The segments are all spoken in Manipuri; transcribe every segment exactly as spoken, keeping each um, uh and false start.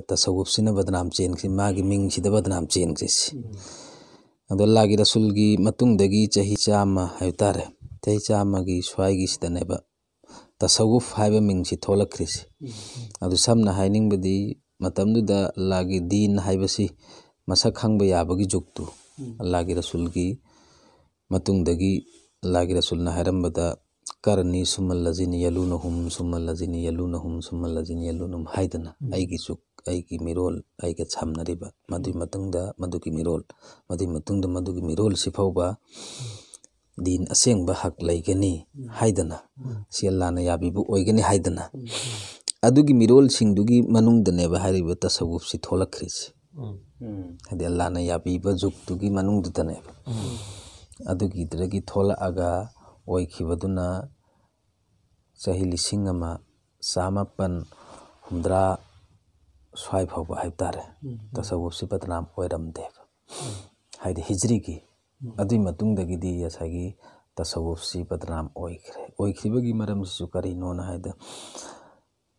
ꯇꯁꯧꯋꯨꯐꯁꯤꯅ ꯕꯗꯅꯥꯝ ꯆꯦꯟꯈ꯭ꯔꯤ, ꯃꯥꯒꯤ ꯃꯤꯡꯁꯤꯗ ꯕꯗꯅꯥꯝ ꯆꯦꯟꯈ꯭ꯔꯤꯁꯤ꯫ ꯑꯗꯣ ꯑꯜꯂꯥꯒꯤ ꯔꯁꯨꯜꯒꯤ ꯃꯇꯨꯡꯗꯒꯤ ꯆꯍꯤ ꯆꯥꯝꯃ ꯍꯥꯏꯕ ꯇꯥꯔꯦ, ꯆꯍꯤ ꯆꯥꯝꯃꯒꯤ ꯁ꯭ꯋꯥꯏꯒꯤꯁꯤꯗꯅꯦꯕ ꯇꯁꯧꯋꯨꯐ ꯍꯥꯏꯕ ꯃꯤꯡꯁꯤ ꯊꯣꯛꯂꯛꯈ꯭ꯔꯤꯁꯤ꯫ ꯑꯗꯨ ꯁꯝꯅ ꯍꯥꯏꯅꯤꯡꯕꯗꯤ, ꯃꯇꯝꯗꯨꯗ ꯑꯜꯂꯥꯒꯤ ꯗꯤꯟ ꯍꯥꯏꯕꯁꯤ ꯃꯁꯛ ꯈꯪꯕ ꯌꯥꯕꯒꯤ ꯖꯨꯛꯇꯨ, ꯑꯜꯂꯥꯒꯤ ꯔꯁꯨꯜꯒꯤ ꯃꯇꯨꯡꯗꯒꯤ ꯑꯜꯂꯥꯒꯤ ꯔꯁꯨꯜꯅ ꯍꯥꯏꯔꯝꯕꯗ, "ꯀꯔꯅꯤ ꯁꯨꯝꯃꯜꯂꯖꯤꯅꯤ ꯌꯂꯨꯅꯍꯨꯝ, ꯁꯨꯝꯃꯜꯂꯖꯤꯅꯤ ꯌꯂꯨꯅꯍꯨꯝ, ꯁꯨꯝꯃꯜꯂꯖꯤꯅꯤ ꯌꯂꯨꯅꯍꯨꯝ" ꯍꯥꯏꯗꯅ, "ꯑꯩꯒꯤ ꯖꯨꯛ, ꯑꯩꯒꯤ ꯃꯤꯔꯣꯜ, ꯑꯩꯒ ꯁꯝꯅꯔꯤꯕ, ꯃꯗꯨꯒꯤ ꯃꯇꯨꯡꯗ ꯃꯗꯨꯒꯤ ꯃꯤꯔꯣꯜ, ꯃꯗꯨꯒꯤ ꯃꯇꯨꯡꯗ ꯃꯗꯨꯒꯤ ꯃꯤꯔꯣꯜꯁꯤ ꯐꯥꯎꯕ ꯗꯤꯟ ꯑꯁꯦꯡꯕ ꯍꯛ ꯂꯩꯒꯅꯤ" ꯍꯥꯏꯗꯅ, ꯁꯤ ꯑꯜꯂꯥꯅ ꯌꯥꯕꯤꯕ ꯑꯣꯏꯒꯅꯤ ꯍꯥꯏꯗꯅ, ꯑꯗꯨꯒꯤ ꯃꯤꯔꯣꯜꯁꯤꯡꯗꯨꯒꯤ ꯃꯅꯨꯡꯗꯅꯦꯕ ꯍꯥꯏꯔꯤꯕ ꯇꯁꯧꯋꯨꯐꯁꯤ ꯊꯣꯛꯂꯛꯈ꯭ꯔꯤꯁꯤ꯫ ꯍꯥꯏꯗꯤ ꯑꯜꯂꯥꯅ ꯌꯥꯕꯤꯕ ꯖꯨꯛꯇꯨꯒꯤ ꯃꯅꯨꯡꯗꯨꯗꯅꯦꯕ꯫ ꯑꯗꯨꯒꯤꯗꯨꯗꯒꯤ ꯊꯣꯛꯂꯛꯑꯒ ꯑꯣꯏꯈꯤꯕꯗꯨꯅ ꯆꯍꯤ ꯂꯤꯁꯤꯡ ꯑꯃ ꯆꯥꯃꯥꯄꯟ ꯍꯨꯝꯗ꯭ꯔꯥ ꯁ꯭ꯋꯥꯏ ꯐꯥꯎꯕ ꯍꯥꯏꯕ ꯇꯥꯔꯦ, ꯇꯁꯧꯋꯨꯐꯁꯤ ꯕꯗꯅꯥꯝ ꯑꯣꯏꯔꯝꯗꯦꯕ꯫ ꯍꯥꯏꯗꯤ ꯍꯤꯖ꯭ꯔꯤꯒꯤ꯫ ꯑꯗꯨꯒꯤ ꯃꯇꯨꯡꯗꯒꯤꯗꯤ ꯉꯁꯥꯏꯒꯤ ꯇꯁꯧꯋꯨꯐꯁꯤ ꯕꯗꯅꯥꯝ ꯑꯣꯏꯈ꯭ꯔꯦ꯫ ꯑꯣꯏꯈ꯭ꯔꯤꯕꯒꯤ ꯃꯔꯝꯁꯤꯁꯨ ꯀꯔꯤꯅꯣꯅ ꯍꯥꯏꯗ,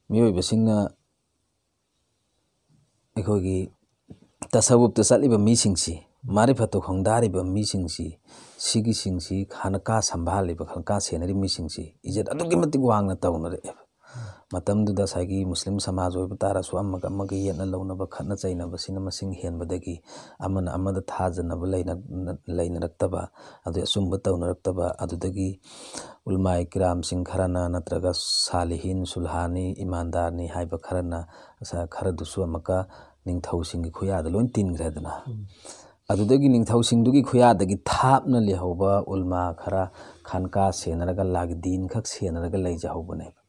ꯃꯤꯑꯣꯏꯕꯁꯤꯡꯅ ꯑꯩꯈꯣꯏꯒꯤ ꯇꯁꯧꯋꯨꯐꯇ ꯆꯠꯂꯤꯕ ꯃꯤꯁꯤꯡꯁꯤ, ꯃꯥꯔꯤꯐꯠꯇ ꯈꯣꯡꯗꯥꯔꯤꯕ ꯃꯤꯁꯤꯡꯁꯤ, ꯁꯤꯒꯤꯁꯤꯡꯁꯤ ꯈꯥꯟꯀꯥ ꯁꯝꯚꯥꯜꯂꯤꯕ, ꯈꯥꯟꯀꯥ ꯁꯦꯟꯅꯔꯤꯕ ꯃꯤꯁꯤꯡꯁꯤ ꯏꯖꯠ ꯑꯗꯨꯛꯀꯤ ꯃꯇꯤꯛ ꯋꯥꯡꯅ ꯇꯧꯅꯔꯛꯑꯦꯕ꯫ ꯃꯇꯝꯗꯨꯗ ꯉꯁꯥꯏꯒꯤ ꯃꯨꯁꯂꯤꯝ ꯁꯃꯥꯖ ꯑꯣꯏꯕ ꯇꯥꯔꯁꯨ, ꯑꯃꯒ ꯑꯃꯒ ꯌꯦꯠꯅ ꯂꯧꯅꯕ, ꯈꯠꯅ ꯆꯩꯅꯕꯁꯤꯅ ꯃꯁꯤꯡ ꯍꯦꯟꯕꯗꯒꯤ ꯑꯃꯅ ꯑꯃꯗ ꯊꯥꯖꯅꯕ ꯂꯩꯅ-, ꯂꯩꯅꯔꯛꯇꯕ, ꯑꯗꯨ ꯑꯆꯨꯝꯕ ꯇꯧꯅꯔꯛꯇꯕ, ꯑꯗꯨꯗꯒꯤ ꯎꯂꯃꯥꯏ ꯀꯤꯔꯥꯝꯁꯤꯡ ꯈꯔꯅ ꯅꯠꯇ꯭ꯔꯒ ꯁꯥꯂꯤꯍꯤꯟ, ꯁꯨꯜꯍꯥꯅꯤ, ꯏꯃꯥꯟꯗꯥꯔꯅꯤ ꯍꯥꯏꯕ ꯈꯔꯅ, ꯈꯔꯗꯨꯁꯨ ꯑꯃꯨꯛꯀ ꯅꯤꯡꯊꯧꯁꯤꯡꯒꯤ ꯈꯨꯌꯥꯗ ꯂꯣꯏ ꯇꯤꯟꯈ꯭ꯔꯦꯗꯅ꯫ ꯑꯗꯨꯗꯒꯤ ꯅꯤꯡꯊꯧꯁꯤꯡꯗꯨꯒꯤ ꯈꯨꯌꯥꯗꯒꯤ ꯊꯥꯞꯅ ꯂꯩꯍꯧꯕ ꯎꯂꯃꯥ ꯈꯔ ꯈꯥꯟꯀꯥ ꯁꯦꯟꯅꯔꯒ, ꯂꯥꯒꯤ ꯗꯤꯟ ꯈꯛ ꯁꯦꯟꯅꯔꯒ ꯂꯩꯖꯍꯧꯕꯅꯦꯕ꯫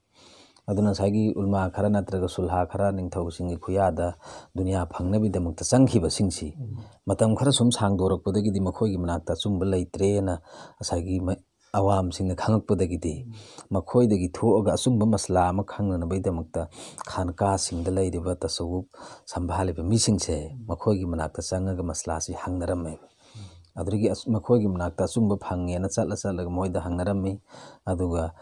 ꯑꯗꯨꯅ ꯉꯁꯥꯏꯒꯤ ꯎꯂꯃꯥ ꯈꯔ ꯅꯠꯇ꯭ꯔꯒ ꯁꯨꯜꯍꯥ ꯈꯔ ꯅꯤꯡꯊꯧꯁꯤꯡꯒꯤ ꯈꯨꯌꯥꯗ ꯗꯨꯅꯤꯌꯥ ꯐꯪꯅꯕꯒꯤꯗꯃꯛꯇ ꯆꯪꯈꯤꯕꯁꯤꯡꯁꯤ ꯃꯇꯝ ꯈꯔ ꯁꯨꯝ ꯁꯥꯡꯗꯣꯔꯛꯄꯗꯒꯤꯗꯤ ꯃꯈꯣꯏꯒꯤ ꯃꯅꯥꯛꯇ ꯑꯆꯨꯝꯕ ꯂꯩꯇ꯭ꯔꯦꯅ ꯉꯁꯥꯏꯒꯤ ꯃ-, ꯑꯋꯥꯝꯁꯤꯡꯅ ꯈꯪꯉꯛꯄꯗꯒꯤꯗꯤ ꯃꯈꯣꯏꯗꯒꯤ ꯊꯣꯛꯑꯒ ꯑꯆꯨꯝꯕ ꯃꯁꯂꯥ ꯑꯃ ꯈꯪꯅꯅꯕꯒꯤꯗꯃꯛꯇ ꯈꯥꯟꯀꯥꯁꯤꯡꯗ ꯂꯩꯔꯤꯕ ꯇꯁꯧꯋꯨꯐ ꯁꯝꯚꯥꯜꯂꯤꯕ ꯃꯤꯁꯤꯡꯁꯦ ꯃꯈꯣꯏꯒꯤ ꯃꯅꯥꯛꯇ ꯆꯪꯉꯒ ꯃꯁꯂꯥꯁꯤ ꯍꯪꯅꯔꯝꯃꯦꯕ꯫ ꯑꯗꯨꯗꯒꯤ ꯑꯁ-, ꯃꯈꯣꯏꯒꯤ ꯃꯅꯥꯛꯇ ꯑꯆꯨꯝꯕ ꯐꯪꯉꯦꯅ ꯆꯠꯂ ꯆꯠꯂꯒ ꯃꯣꯏꯗ ꯍꯪꯅꯔꯝꯃꯤ꯫ ꯑꯗꯨꯒ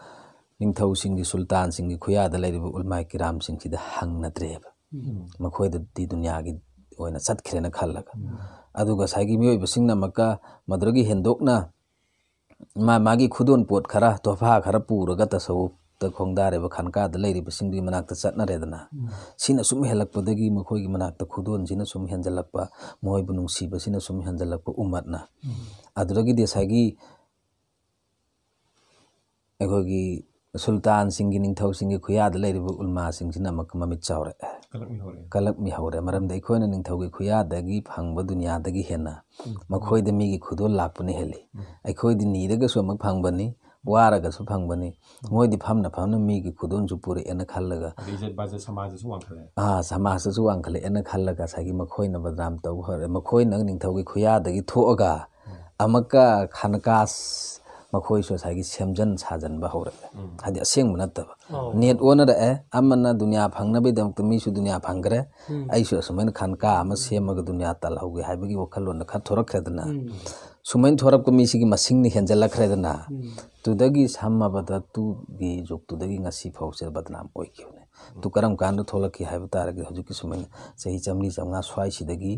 ꯅꯤꯡꯊꯧꯁꯤꯡꯒꯤ, ꯁꯨꯜꯇꯥꯟꯁꯤꯡꯒꯤ ꯈꯨꯌꯥꯗ ꯂꯩꯔꯤꯕ ꯎꯂꯃꯥꯏ ꯀꯤꯔꯥꯝꯁꯤꯡꯁꯤꯗ ꯍꯪꯅꯗ꯭ꯔꯦꯕ꯫ ꯎꯝ꯫ ꯃꯈꯣꯏꯗꯗꯤ ꯗꯨꯅꯤꯌꯥꯒꯤ ꯑꯣꯏꯅ ꯆꯠꯈ꯭ꯔꯦꯅ ꯈꯜꯂꯒ꯫ ꯎꯝ꯫ ꯑꯗꯨꯒ ꯉꯁꯥꯏꯒꯤ ꯃꯤꯑꯣꯏꯕꯁꯤꯡꯅ ꯑꯃꯨꯛꯀ ꯃꯗꯨꯗꯒꯤ ꯍꯦꯟꯗꯣꯛꯅ ꯃꯥ ꯃꯥꯒꯤ ꯈꯨꯗꯣꯜ ꯄꯣꯠ ꯈꯔ, ꯇꯣꯐꯥ ꯈꯔ ꯄꯨꯔꯒ ꯇꯁꯧꯋꯨꯞꯇ ꯈꯣꯡꯗꯥꯔꯤꯕ ꯈꯥꯟꯀꯥꯗ ꯂꯩꯔꯤꯕꯁꯤꯡꯗꯨꯒꯤ ꯃꯅꯥꯛꯇ ꯆꯠꯅꯔꯦꯗꯅ꯫ ꯎꯝ꯫ ꯁꯤꯅ ꯁꯨꯝ ꯍꯦꯜꯂꯛꯄꯗꯒꯤ ꯃꯈꯣꯏꯒꯤ ꯃꯅꯥꯛꯇ ꯈꯨꯗꯣꯜꯁꯤꯅ ꯁꯨꯝ ꯍꯦꯟꯖꯜꯂꯛꯄ, ꯃꯈꯣꯏꯕꯨ ꯅꯨꯡꯁꯤꯕꯁꯤꯅ ꯁꯨꯝ ꯍꯦꯟꯖꯜꯂꯛꯄ ꯎꯃꯠꯅ꯫ ꯎꯝ꯫ ꯑꯗꯨꯗꯒꯤꯗꯤ ꯉꯁꯥꯏꯒꯤ ꯑꯩꯈꯣꯏꯒꯤ ꯁꯨꯜꯇꯥꯟꯁꯤꯡꯒꯤ, ꯅꯤꯡꯊꯧꯁꯤꯡꯒꯤ ꯈꯨꯌꯥꯗ ꯂꯩꯔꯤꯕ ꯎꯜꯃꯥꯁꯤꯡꯁꯤꯅ ꯑꯃꯨꯛꯀ ꯃꯃꯤꯠ ꯆꯥꯎꯔꯛꯑꯦ꯫ ꯀꯜꯂꯛꯃꯤ ꯍꯧꯔꯦ꯫ ꯀꯜꯂꯛꯃꯤ ꯍꯧꯔꯦ꯫ ꯃꯔꯝꯗꯤ ꯑꯩꯈꯣꯏꯅ ꯅꯤꯡꯊꯧꯒꯤ ꯈꯨꯌꯥꯗꯒꯤ ꯐꯪꯕ ꯗꯨꯅꯤꯌꯥꯗꯒꯤ ꯍꯦꯟꯅ ꯎꯝ꯫ ꯃꯈꯣꯏꯗ ꯃꯤꯒꯤ ꯈꯨꯗꯣꯜ ꯂꯥꯛꯄꯅ ꯍꯦꯜꯂꯤ꯫ ꯎꯝ꯫ ꯑꯩꯈꯣꯏꯗꯤ ꯅꯤꯔꯒꯁꯨ ꯑꯃꯨꯛ ꯐꯪꯕꯅꯤ, ꯋꯥꯔꯒꯁꯨ ꯐꯪꯕꯅꯤ꯫ ꯃꯣꯏꯗꯤ ꯐꯝꯅ ꯐꯝꯅ ꯃꯤꯒꯤ ꯈꯨꯗꯣꯜꯁꯨ ꯄꯨꯔꯛꯑꯦꯅ ꯈꯜꯂꯒ ꯑꯗꯩ ꯏꯖꯠ ꯕꯥꯖꯠ ꯁꯃꯥꯖꯇꯁꯨ ꯋꯥꯡꯈꯠꯂꯦ꯫ ꯑꯥ, ꯁꯃꯥꯖꯇꯁꯨ ꯋꯥꯡꯈꯠꯂꯛꯑꯦꯅ ꯈꯜꯂꯒ ꯉꯁꯥꯏꯒꯤ ꯃꯈꯣꯏꯅ ꯕꯗꯅꯥꯝ ꯇꯧꯕ ꯍꯧꯔꯦ꯫ ꯃꯈꯣꯏꯅ ꯅꯤꯡꯊꯧꯒꯤ ꯈꯨꯌꯥꯗꯒꯤ ꯊꯣꯛꯑꯒ ꯎꯝ꯫ ꯑꯃꯨꯛꯀ ꯈꯥꯟꯀꯥꯁ ꯃꯈꯣꯏꯁꯨ ꯉꯁꯥꯏꯒꯤ ꯁꯦꯝꯖꯟ ꯁꯥꯖꯟꯕ ꯍꯧꯔꯛꯑꯦ꯫ ꯎꯝ꯫ ꯍꯥꯏꯗꯤ ꯑꯁꯦꯡꯕ ꯅꯠꯇꯕ꯫ ꯑꯣ꯫ ꯅꯦꯠ ꯑꯣꯟꯅꯔꯛꯑꯦ, ꯑꯃꯅ ꯗꯨꯅꯤꯌꯥ ꯐꯪꯅꯕꯒꯤꯗꯃꯛꯇ ꯃꯤꯁꯨ ꯗꯨꯅꯤꯌꯥ ꯐꯪꯈ꯭ꯔꯦ, ꯎꯝ꯫ ꯑꯩꯁꯨ ꯑꯁꯨꯃꯥꯏꯅ ꯈꯥꯟꯀꯥ ꯑꯃ ꯁꯦꯝꯃꯒ ꯗꯨꯅꯤꯌꯥ ꯇꯥꯜꯍꯧꯒꯦ ꯍꯥꯏꯕꯒꯤ ꯋꯥꯈꯜꯂꯣꯟꯗ ꯈꯔ ꯊꯣꯔꯛꯈ꯭ꯔꯦꯗꯅ꯫ ꯎꯝ꯫ ꯁꯨꯃꯥꯏꯅ ꯊꯣꯔꯛꯄ ꯃꯤꯁꯤꯒꯤ ꯃꯁꯤꯡꯅ ꯍꯦꯟꯖꯜꯂꯛꯈ꯭ꯔꯦꯗꯅ꯫ ꯎꯝ꯫ ꯇꯨꯗꯒꯤ ꯁꯝꯃꯕꯗ ꯇꯨꯒꯤ ꯖꯨꯛꯇꯨꯗꯒꯤ ꯉꯁꯤ ꯐꯥꯎꯁꯦ ꯕꯗꯅꯥꯝ ꯑꯣꯏꯈꯤꯕꯅꯦ꯫ ꯇꯨ ꯀꯔꯝ ꯀꯥꯟꯗ ꯊꯣꯛꯂꯛꯈꯤ ꯍꯥꯏꯕ ꯇꯥꯔꯒꯗꯤ ꯍꯧꯖꯤꯛꯀꯤ ꯁꯨꯃꯥꯏꯅ ꯆꯍꯤ ꯆꯥꯝꯃꯔꯤ ꯆꯥꯝꯃꯉꯥ ꯁ꯭ꯋꯥꯏꯁꯤꯗꯒꯤ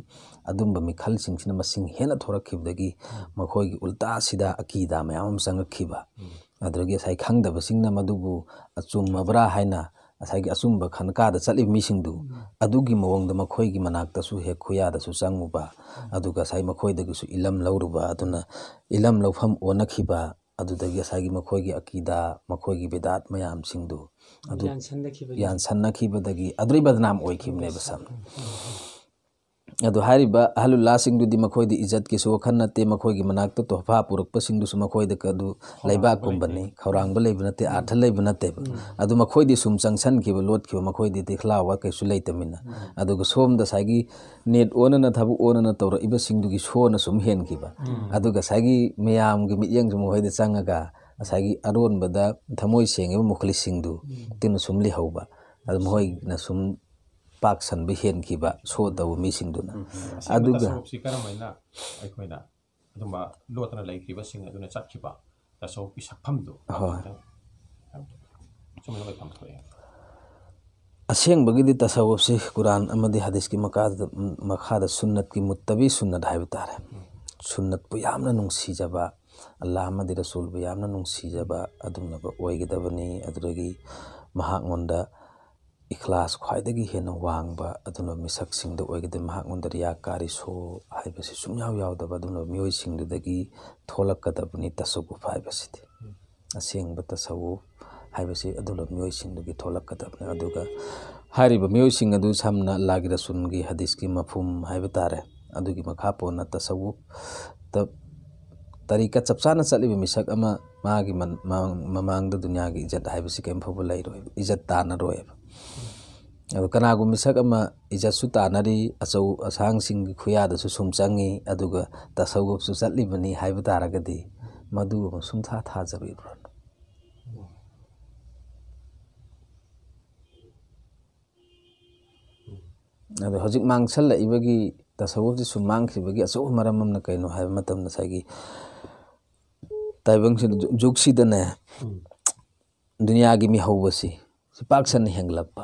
ꯑꯗꯨꯝꯕ ꯃꯤꯈꯜꯁꯤꯡꯁꯤꯅ ꯃꯁꯤꯡ ꯍꯦꯟꯅ ꯊꯣꯔꯛꯈꯤꯕꯗꯒꯤ ꯃꯈꯣꯏꯒꯤ ꯎꯜꯇꯥ ꯁꯤꯗꯥ ꯑꯀꯤꯗꯥ ꯃꯌꯥꯝ ꯑꯃ ꯆꯪꯉꯛꯈꯤꯕ꯫ ꯎꯝ꯫ ꯑꯗꯨꯗꯒꯤ ꯉꯁꯥꯏ ꯈꯪꯗꯕꯁꯤꯡꯅ ꯃꯗꯨꯕꯨ ꯑꯆꯨꯝꯃꯕ꯭ꯔꯥ ꯍꯥꯏꯅ ꯉꯁꯥꯏꯒꯤ ꯑꯆꯨꯝꯕ ꯈꯟꯀꯥꯗ ꯆꯠꯂꯤꯕ ꯃꯤꯁꯤꯡꯗꯨ ꯎꯝ꯫ ꯑꯗꯨꯒꯤ ꯃꯑꯣꯡꯗ ꯃꯈꯣꯏꯒꯤ ꯃꯅꯥꯛꯇꯁꯨ ꯍꯦꯛ ꯈꯨꯌꯥꯗꯁꯨ ꯆꯪꯉꯨꯕ, ꯎꯝ꯫ ꯑꯗꯨꯒ ꯉꯁꯥꯏ ꯃꯈꯣꯏꯗꯒꯤꯁꯨ ꯏꯂꯝ ꯂꯧꯔꯨꯕ, ꯑꯗꯨꯅ ꯏꯂꯝ ꯂꯧꯐꯝ ꯑꯣꯟꯅꯈꯤꯕ, ꯑꯗꯨꯗꯒꯤ ꯉꯁꯥꯏꯒꯤ ꯃꯈꯣꯏꯒꯤ ꯑꯀꯤꯗꯥ, ꯃꯈꯣꯏꯒꯤ ꯕꯤꯗꯥꯠ ꯃꯌꯥꯝꯁꯤꯡꯗꯨ ꯑꯗꯨ ꯌꯥꯟꯁꯟꯅꯈꯤꯕꯒꯤ꯫ ꯌꯥꯟꯁꯟꯅꯈꯤꯕꯗꯒꯤ ꯑꯗꯨꯗꯩ ꯕꯗꯅꯥꯝ ꯑꯣꯏꯈꯤꯕꯅꯦꯕ ꯁꯝ꯫ ꯑꯗꯨ ꯍꯥꯏꯔꯤꯕ ꯑꯍꯂꯨꯜꯂꯥꯁꯤꯡꯗꯨꯗꯤ ꯃꯈꯣꯏꯗꯤ ꯏꯖꯠꯀꯤꯁꯨ ꯋꯥꯈꯜ ꯅꯠꯇꯦ, ꯃꯈꯣꯏꯒꯤ ꯃꯅꯥꯛꯇ ꯇꯣꯍꯐꯥ ꯄꯨꯔꯛꯄꯁꯤꯡꯗꯨꯁꯨ ꯃꯈꯣꯏꯗ ꯑꯗꯨ ꯂꯩꯕꯥꯛꯀꯨꯝꯕꯅꯤ, ꯈꯧꯔꯥꯡꯕ ꯂꯩꯕ ꯅꯠꯇꯦ, ꯎꯝ꯫ ꯑꯥꯔꯊ ꯂꯩꯕ ꯅꯠꯇꯦꯕ꯫ ꯎꯝ꯫ ꯑꯗꯨ ꯃꯈꯣꯏꯗꯤ ꯁꯨꯝ ꯆꯪꯁꯟꯈꯤꯕ, ꯂꯣꯠꯈꯤꯕ, ꯃꯈꯣꯏꯗꯤ ꯇꯤꯈꯂꯥ ꯋꯥ ꯀꯩꯁꯨ ꯂꯩꯇꯃꯤꯟꯅ꯫ ꯎꯝ꯫ ꯑꯗꯨꯒ ꯁꯣꯝꯗ ꯉꯁꯥꯏꯒꯤ ꯅꯦꯠ ꯑꯣꯟꯅꯅ, ꯊꯕꯛ ꯑꯣꯟꯅꯅ ꯇꯧꯔꯛꯏꯕꯁꯤꯡꯗꯨꯒꯤ ꯁꯣꯅ ꯁꯨꯝ ꯍꯦꯟꯈꯤꯕ꯫ ꯎꯝ꯫ ꯑꯗꯨꯒ ꯉꯁꯥꯏꯒꯤ ꯃꯌꯥꯝꯒꯤ ꯃꯤꯠꯌꯦꯡꯁꯨ ꯃꯈꯣꯏꯗ ꯆꯪꯉꯒ ꯉꯁꯥꯏꯒꯤ ꯑꯔꯣꯟꯕꯗ ꯊꯃꯣꯏ ꯁꯦꯡꯉꯤꯕ ꯃꯨꯈꯂꯤꯁꯁꯤꯡꯗꯨ ꯎꯝ꯫ ꯇꯨꯅ ꯁꯨꯝ ꯂꯩꯍꯧꯕ꯫ ꯑꯗꯨ ꯃꯈꯣꯏꯅ ꯁꯨꯝ ꯄꯥꯛ ꯁꯟꯕ ꯍꯦꯟꯈꯤꯕ ꯁꯣ ꯇꯧꯕ ꯃꯤꯁꯤꯡꯗꯨꯅ꯫ ꯎꯝ꯫ ꯑꯁꯦꯡꯕ ꯑꯗꯨꯒ ꯇꯁꯧꯐꯁꯤ ꯀꯔꯝ ꯍꯥꯏꯅ ꯑꯩꯈꯣꯏꯅ ꯑꯗꯨꯝꯕ ꯂꯣꯠꯇꯅ ꯂꯩꯈ꯭ꯔꯤꯕꯁꯤꯡ ꯑꯗꯨꯅ ꯆꯠꯈꯤꯕ ꯇꯁꯧꯐꯀꯤ ꯁꯛꯐꯝꯗꯨ ꯍꯣꯏ꯫ ꯈꯤꯇꯪ ꯆꯨꯝꯅ ꯑꯣꯏꯐꯝ ꯊꯣꯛꯑꯦ꯫ ꯑꯁꯦꯡꯕꯒꯤꯗꯤ ꯇꯁꯧꯋꯨꯐꯁꯤ ꯀꯨꯔꯥꯟ ꯑꯃꯗꯤ ꯍꯗꯤꯁꯀꯤ ꯃꯈꯥꯗ, ꯃꯈꯥꯗ ꯁꯨꯟꯅꯠꯀꯤ ꯃꯨꯠꯇꯕꯤ ꯁꯨꯟꯅꯠ ꯍꯥꯏꯕ ꯇꯥꯔꯦ꯫ ꯁꯨꯟꯅꯠꯄꯨ ꯌꯥꯝꯅ ꯅꯨꯡꯁꯤꯖꯕ, ꯑꯜꯂꯥꯍ ꯑꯃꯗꯤ ꯔꯁꯨꯜꯕꯨ ꯌꯥꯝꯅ ꯅꯨꯡꯁꯤꯖꯕ ꯑꯗꯨꯒꯨꯝꯂꯕ ꯑꯣꯏꯒꯗꯕꯅꯤ꯫ ꯑꯗꯨꯗꯒꯤ ꯃꯍꯥꯛꯉꯣꯟꯗ ꯏꯈ꯭ꯂꯥꯁ ꯈ꯭ꯋꯥꯏꯗꯒꯤ ꯍꯦꯟꯅ ꯋꯥꯡꯕ ꯑꯗꯨꯒꯨꯝꯂꯕ ꯃꯤꯁꯛꯁꯤꯡꯗ ꯑꯣꯏꯒꯗꯕꯅꯤ꯫ ꯃꯍꯥꯛꯉꯣꯟꯗ ꯔꯤꯌꯥꯀꯥꯔꯤ ꯁꯣ ꯍꯥꯏꯕꯁꯤ ꯁꯨꯡꯌꯥꯎ ꯌꯥꯎꯗꯕ ꯑꯗꯨꯒꯨꯝꯂꯕ ꯃꯤꯑꯣꯏꯁꯤꯡꯗꯨꯗꯒꯤ ꯊꯣꯛꯂꯛꯀꯗꯕꯅꯤ ꯇꯁꯧꯋꯨꯐ ꯍꯥꯏꯕꯁꯤꯗꯤ꯫ ꯑꯁꯦꯡꯕ ꯇꯁꯧꯋꯨꯐ ꯍꯥꯏꯕꯁꯤ ꯑꯗꯨꯒꯨꯝꯂꯕ ꯃꯤꯑꯣꯏꯁꯤꯡꯗꯨꯒꯤ ꯊꯣꯛꯂꯛꯀꯗꯕꯅꯤ꯫ ꯑꯗꯨꯒ ꯍꯥꯏꯔꯤꯕ ꯃꯤꯑꯣꯏꯁꯤꯡ ꯑꯗꯨ ꯁꯝꯅ ꯑꯜꯂꯥꯍꯒꯤ ꯔꯁꯨꯜꯒꯤ ꯍꯗꯤꯁꯀꯤ ꯃꯐꯍꯨꯝ ꯍꯥꯏꯕ ꯇꯥꯔꯦ, ꯑꯗꯨꯒꯤ ꯃꯈꯥ ꯄꯣꯟꯅ ꯇꯁꯧꯋꯨꯐꯇ ꯇꯔꯤꯀꯠ ꯆꯞ ꯆꯥꯅ ꯆꯠꯂꯤꯕ ꯃꯤꯁꯛ ꯑꯃ ꯃꯥꯒꯤ ꯃꯟ-, ꯃꯃꯥꯡ-, ꯃꯃꯥꯡꯗ ꯗꯨꯅꯤꯌꯥꯒꯤ ꯏꯖꯠ ꯍꯥꯏꯕꯁꯤ ꯀꯔꯤꯝ ꯐꯥꯎꯕ ꯂꯩꯔꯣꯏ, ꯏꯖꯠ ꯇꯥꯟꯅꯔꯣꯏꯕ꯫ ꯑꯗꯣ ꯀꯅꯥꯒꯨꯝꯕ ꯃꯤꯁꯛ ꯑꯃ ꯏꯖꯠꯁꯨ ꯇꯥꯟꯅꯔꯤ, ꯑꯆꯧ ꯑꯁꯥꯡꯁꯤꯡꯒꯤ ꯈꯨꯌꯥꯗꯁꯨ ꯁꯨꯝ ꯆꯪꯉꯤ, ꯑꯗꯨꯒ ꯇꯁꯧꯋꯨꯐꯁꯨ ꯆꯠꯂꯤꯕꯅꯤ ꯍꯥꯏꯕ ꯇꯥꯔꯒꯗꯤ ꯃꯗꯨ ꯑꯃ ꯁꯨꯡꯊꯥ ꯊꯥꯖꯕꯤꯕ꯭ꯔꯥ? ꯑꯗꯣ ꯍꯧꯖꯤꯛ ꯃꯥꯡꯁꯜꯂꯛꯏꯕꯒꯤ, ꯇꯁꯧꯋꯨꯐꯁꯤ ꯁꯨꯝ ꯃꯥꯡꯈꯤꯕꯒꯤ ꯑꯆꯧꯕ ꯃꯔꯝ ꯑꯃꯅ ꯀꯩꯅꯣ ꯍꯥꯏꯕ ꯃꯇꯝꯗ ꯉꯁꯥꯏꯒꯤ ꯇꯥꯏꯕꯪꯁꯤꯗ, ꯖꯨ-, ꯖꯨꯒꯁꯤꯗꯅꯦ, ꯎꯝ꯫ ꯗꯨꯅꯤꯌꯥꯒꯤ ꯃꯤꯍꯧꯕꯁꯤ ꯁꯤ ꯄꯥꯛ ꯁꯟꯅ ꯍꯦꯟꯒꯠꯂꯛꯄ꯫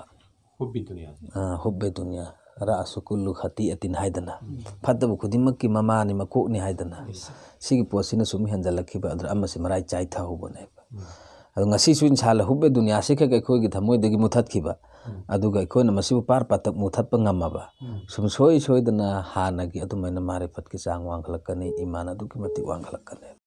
ꯍꯨꯕꯤ ꯗꯨꯅꯤꯌꯥ꯫ ꯑꯥ, ꯍꯨꯕꯤ ꯗꯨꯅꯤꯌꯥ꯫ ꯔꯥꯁꯨ ꯀꯨꯜꯂꯨ ꯈꯇꯤꯑꯇꯤꯟ ꯍꯥꯏꯗꯅ, ꯎꯝ꯫ ꯐꯠꯇꯕ ꯈꯨꯗꯤꯡꯃꯛꯀꯤ ꯃꯃꯥꯅꯤ, ꯃꯀꯣꯛꯅꯤ ꯍꯥꯏꯗꯅ, ꯏꯁ꯫ ꯁꯤꯒꯤ ꯄꯣꯠꯁꯤꯅ ꯁꯨꯝ ꯍꯦꯟꯖꯜꯂꯛꯈꯤꯕ, ꯑꯗꯨꯗ ꯑꯃꯁꯤ ꯃꯔꯥꯏ ꯆꯥꯏꯊꯍꯧꯕꯅꯦꯕ꯫ ꯎꯝ꯫ ꯑꯗꯣ ꯉꯁꯤꯁꯨ ꯏꯟꯁꯥꯜꯂꯥ ꯍꯨꯕꯤ ꯗꯨꯅꯤꯌꯥꯁꯤ ꯈꯛ ꯑꯩꯈꯣꯏꯒꯤ ꯊꯃꯣꯏꯗꯒꯤ ꯃꯨꯊꯠꯈꯤꯕ, ꯎꯝ꯫ ꯑꯗꯨꯒ ꯑꯩꯈꯣꯏꯅ ꯃꯁꯤꯕꯨ ꯄꯥꯔ ꯄꯥꯇꯛ ꯃꯨꯊꯠꯄ ꯉꯝꯃꯕ, ꯎꯝ꯫ ꯁꯨꯝ ꯁꯣꯏ ꯁꯣꯏꯗꯅ ꯍꯥꯟꯅꯒꯤ ꯑꯗꯨꯃꯥꯏꯅ ꯃꯥꯔꯤꯐꯠꯀꯤ ꯆꯥꯡ ꯋꯥꯡꯈꯠꯂꯛꯀꯅꯤ, ꯏꯃꯥꯟ ꯑꯗꯨꯛꯀꯤ ꯃꯇꯤꯛ ꯋꯥꯡꯈꯠꯂꯛꯀꯅꯤ꯫